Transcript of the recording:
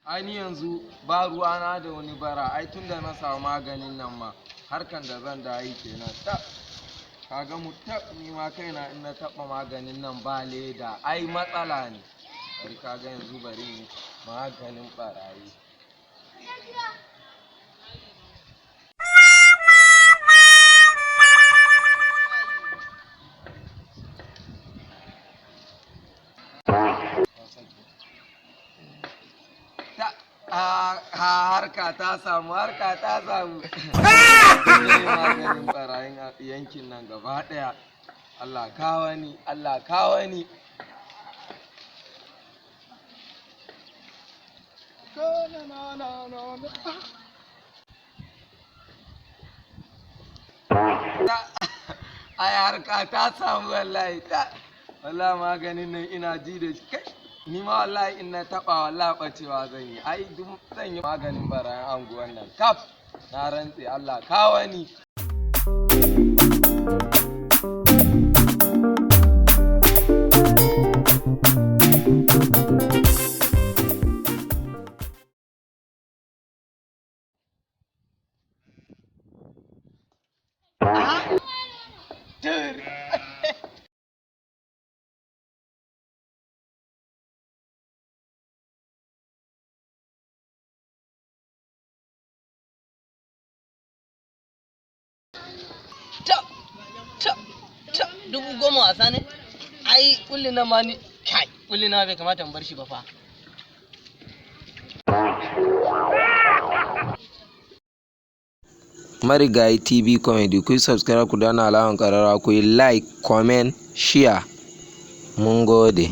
Ai ni yanzu ba ruwana da wani bara. Ai tun da na samu maganin nan ma, harkan da zan da yi kenan. Ta kaga mu ta ni ma kaina in na taɓa maganin nan ba leda, ai matsala ne. Bari kaga yanzu, bari ni maganin barayi. Ta a harka ta samu, harka ta samu. Zai maganin barayin a yankin nan gaba ɗaya. Allah kawani, Allah kawani. Ai harka ta samu wallahi. Ta wallahi maganin nan ina ji da shi. Kai, ni ma wallahi in na taba, wallahi bacewa zan yi. Ai duk zan yi maganin barayin anguwan nan kaf, na rantse. Allah kawani. Ta ta ta, 10,000 wasa ne? Ai kulli na ma ni, kai, kulli na bai kamata in bar shi ba fa. Marigayi TV Comedy, ku yi subscribe, ku danna alamar kararrawa, ku yi like, comment, share. Mun gode.